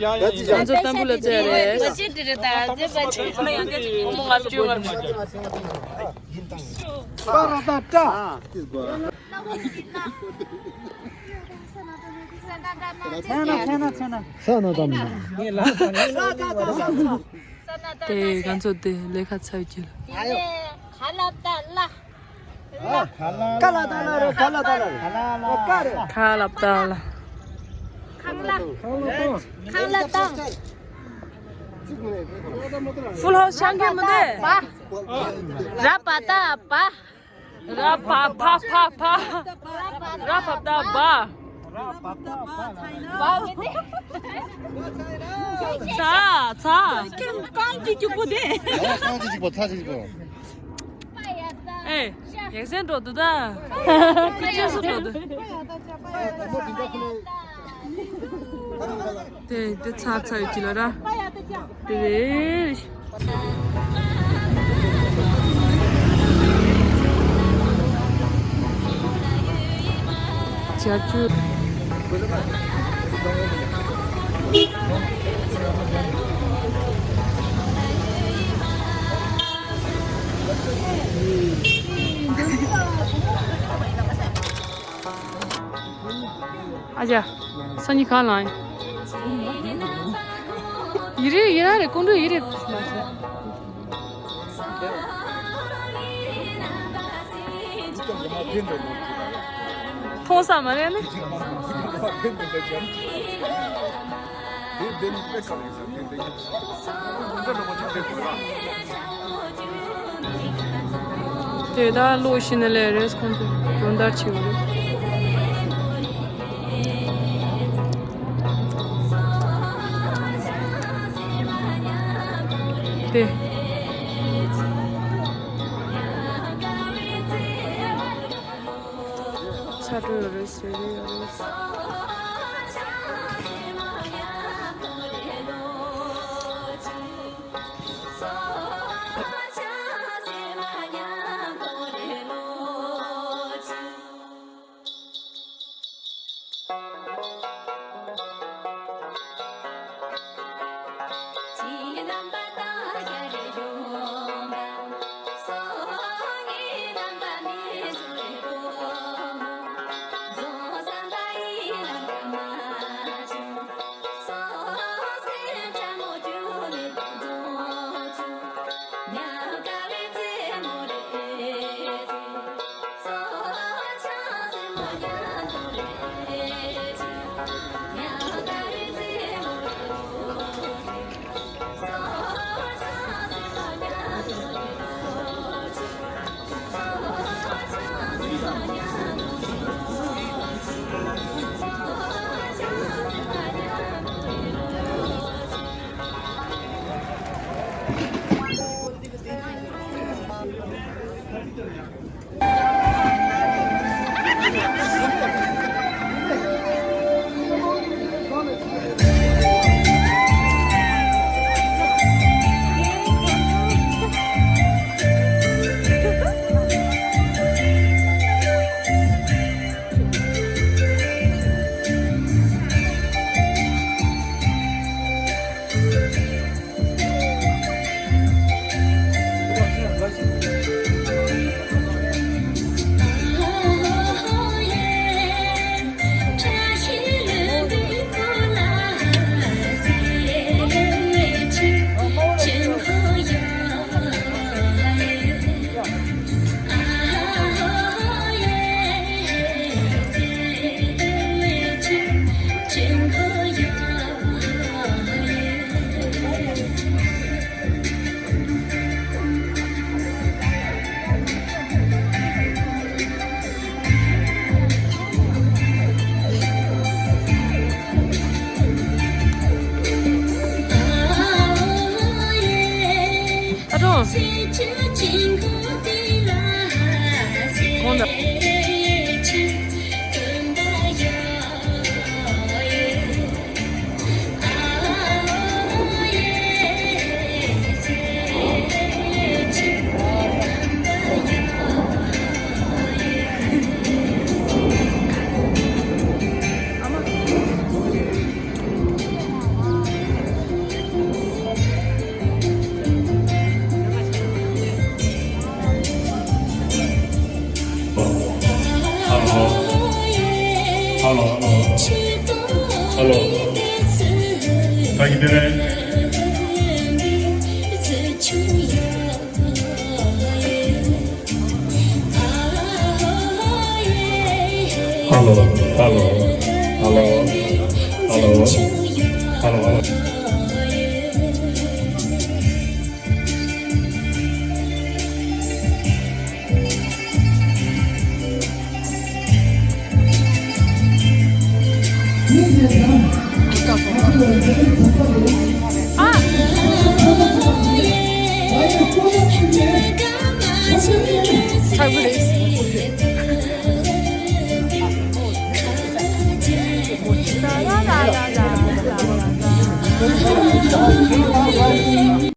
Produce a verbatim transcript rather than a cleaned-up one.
ང་ཚོ་ཏམ་བུ་ལ་བཙལ་རེད། དེ་ང་ཚོ་དེ་ལས་ཀ་ཚར་གྱི་ལ། ཁ་ལ་ཏ་ལ་རེད། ཁ་ལ་ཏ་ལ་རེད། ཁ་ལ་ཏ་ལ། ཁ་ལ་ཏ་ལ། ཁ་ལ་ཏ། ཧྥུལ་ཧའུ་སི་ཆང་གི་མི་འདུག་ར་པ་ཏ་པ། ར་པ་ཕ་ཕ་ཕ། ར་པ་ཏ་པ། ཚ་ཚ། རྐང་གཅིག་གཅིག་པོ་དེ། རྐང་གཅིག་གཅིག་པོ་ཚ་གཅིག་གཅིག་པོ། ཨེ། ཡག་སེན་འགྲོ་འདུག་ད། ཁྱོད་སུ་འགྲོ་འདུག་དེ་དེ་ཚ་ཚ་ཡོད་ཀྱི་ལ་ར། དེ་རེད། ཅ་ཅུ། ཨ་ཅག་སང་ཉིན་གང་ལངས། ཡི་རེ་ཡི་ར་རེ་ཀོང་སྤྲུལ་ཡི་རེ། མཐོང་ས་མ་རེད་ནི། དེ་ད་ལོ་ཤི་ན་ལས་རེས་ཁོང་ཚོ་སྦྱོང་བརྡར་བྱེད་དགོས་རེད། དེ། ཚ་དྲོད་ཡོད་རེད། ཟས་རིགས་ཡོད་རེད། ཨ་ཀྲོང་། Hello. Hello, hello. Hello. How you doing? Hello, hello, hello, hello, hello, hello. ཨ། ཚ་གི་རེད།